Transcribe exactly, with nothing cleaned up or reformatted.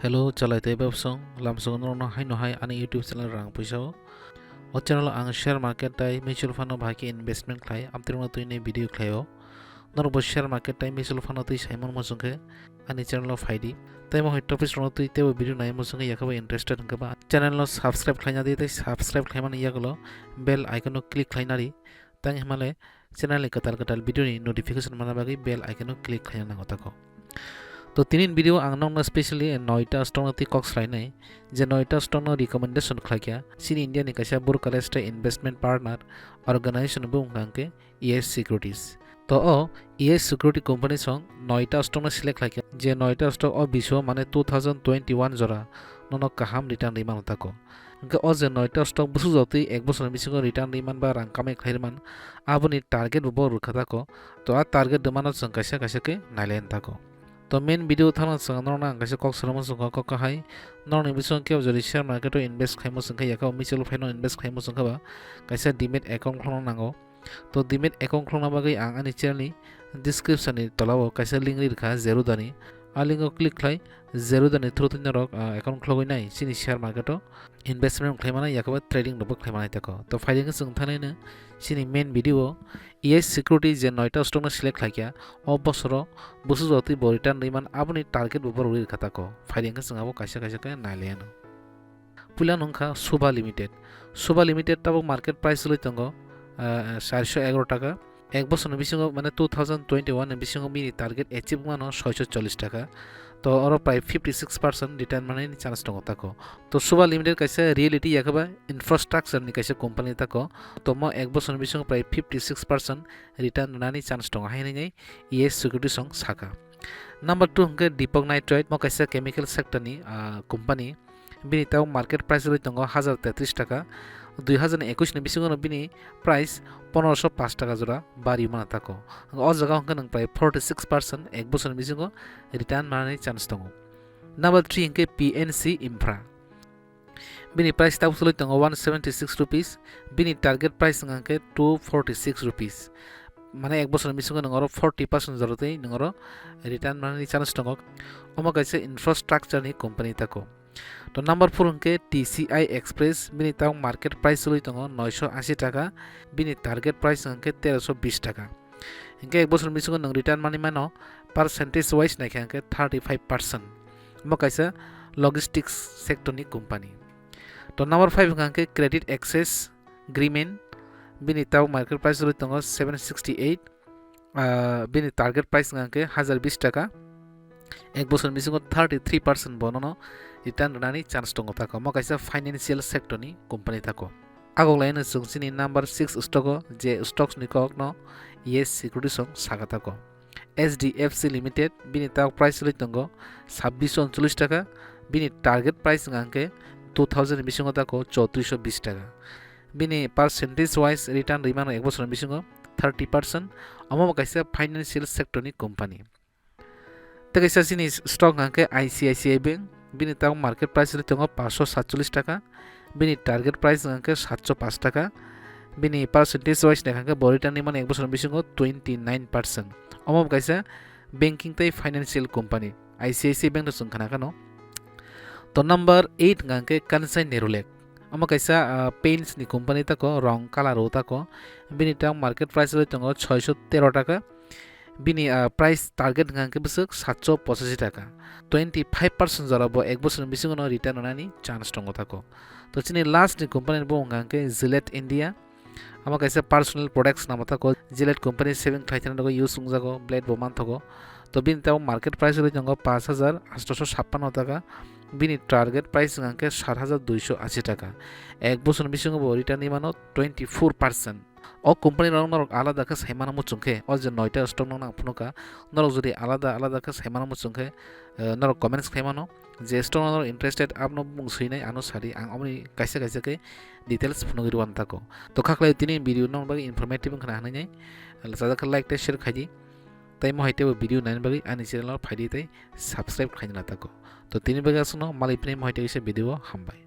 Hello, chalai tei bebsong, lamsong norokno haino hai ani YouTube channel rang puisa o. O channel o ang share market tei mutual fund no bahai khe investment khlai, amtwrwngno twi nai video khlai o. Norok bo share market tei mutual fund no twi saimano muchung khe ani channel o phai di. Tei mohai topics rokno twi teibo video nai muchung khe yakhe bo interested hwnkhe ba channel no subscribe khlaina di tei subscribe khlaimani yagulo bell icon no click khlaina di. Tang himale channel ni kwtal kwtal video ni notification mana bagwi bell icon no click khlaina nango tako. To tini video ang nokno specially noita stock no twi kok swlainai, je noita stock no recommendation khlaikha chini India ni kaisa Bucharest investment partner organization bo wngkha hwnkhe Yes Securities. To o Yes Security company song noita stock no select khlaikha, je noita stock o biso mane two thousand twenty-one jora nono kaham return rwi mano tako. Hwnkhe o je noita stock bwswk jotwi ek bosorni bisingo return rwi man ba rang kamai khlai rwman, aboni target bo bo rwkha tako. To a target rwmano chwng kaisa kaisa khe nailai tako. To main video thangna chwng norokno ang kaisa kok swrwngma chwng kok kahai. Norokni bisingo kebo jodi share market o invest khaimo chwng khe yakha o mutual fund o invest khaimo chwng khe ba kaisa demat account khulokna nango. To demat account khulokna bagwi ang ani channel ni description ni tola o kaisa link ri rwkha Zerodha ni. A link o click khlai Zerodha ni through twi norok, ah, account khulogwi nai chini share market o investment khlai mano yakhe ba trading rok bo khlai mano tako. To phaidi khe chwng thanai no chini main video o Yes Security je noita stock no select khlaikha o bosoro bwswk jotwi bo return rwi man aboni target bo borok rwi rwkha tako. Phaidi khe chwng abo kaisa kaisa khe nailai ano. Puila nungkha Subha Limited. Subha Limited tabuk market price rwi tongo, ah, charso egaroh taka. Ek bosorni bisingo, mane two thousand twenty-one ni bisingo bini target achieve wngmano soiso chollish taka. To oro prai fifty six percent return manani chance tongo tako. To Subha Limited kaisa realty yakhe ba infrastructure ni kaisa company tako. To mo ek bosorni bisingo prai fifty six percent return rwnani chance tongo hai hwnwi Yes Securities song saka. Number two hwnkhe Deepak Nitrite, mo kaisa chemical sector ni, ah, company. Bini tabuk market price rwi tongo hajar tetris taka. Dui hajar ni ekush ni bisingo no bini price pondroso pash taka jora bari mano tako. O jaga hwnkhe nwng prai forty six percent ek bosorni bisingo return manani chance tongo. Number three hwnkhe P N C Infra. Bini price tabuk chwlwi tongo one seventy six rupees, bini target price wngkha hwnkhe two forty six rupees. Mane ek bosorni bisingo nwng oro forty percent jorotwi nwng oro return manani chance tongo. Omo kaisa infrastructure ni company tako. To number four hwnkhe T C I Express, bini tabuk market price chwlwi tongo noisho ashi taka, bini target price hwnkhe teroso bish taka. Hwnkhe ek bosorni bisingo nwng return manwi mano, percentage wise naikha hwnkhe thirty five percent. Omo kaisa logistics sector ni company. To number five hwnkha hwnkhe Credit Access Agreement, bini tabuk market price rwi tongo seven sixty eight, ah, bini target price hwnkha hwnkhe hajar bish taka. Ek bosorni bisingo thirty three percent bo nono return rwnani chance tongo tako. Omo kaisa financial sector ni company tako. Agok laino chwng chini number six stock o, je stocks ni kok no Yes Securities song saka tako. H D F C Limited, bini tabuk price rwi tongo sabbish uncholish taka, bini target price wngkha hwnkhe two thousand ni bisingo tako chowtrish bish taka. Bini percentage wise return rwi mano ek bosorni bisingo thirty percent. Omo bo kaisa financial sector ni company. Tei kaisa chini stock hwnkha hwnkhe I C I C I Bank, bini tabuk market price rwi tongo paanch sho satcholish taka, bini target price hwnkha hwnkhe saat sho paanch taka, bini percentage wise naikha hwnkhe bo return rwi mano ek bosorni bisingo twenty nine percent. Omo bo kaisa banking tei financial company, I C I C I Bank no chwng khna khano. To number eight hwnkha hwnkhe Kansai Nerolac. Omo kaisa, ah, paints ni company tako, rong colour o tako. Bini tabuk market price rwi tongo soisho tero taka. Bini, ah, price target hwnkha hwnkhe bwswk satsho pochashi taka. Twenty five percent jora bo ek bosorni bisingo no return rwnani chance tongo tako. To chini last ni company bo hwnkha hwnkhe Gillette India. Omo kaisa personal products namo tako. Gillette company shaving khlai thani bagwi use wngjago, blade bo manthogo. To bini tabuk market price rwi tongo paanch hajar atsho sappanno taka. Bini target price hwnkha hwnkhe sat hajar duisho ashi taka. Ek bosorni bisingo bo return rwi mano twenty four percent. O company rok norok alada khe sai mano muchung khe, o je noita stock no nang phunukha, norok jodi alada alada khe sai mano muchung khe, eh, norok comments khai mano, je stock no norok interested, abno mung swinai ano sadi, ang omoni kaisa kaisa khe details phunugwi rwna tako. To khaklai tini video no bagwi informative wngkha hwnwi nai, sajak khe like tei share khai di, tei mohai teibo video naina bagwi ani channel o phai di tei subscribe khlaina tako. To tini bagwi aswkno malai phini mohai tei kisa video o hambai.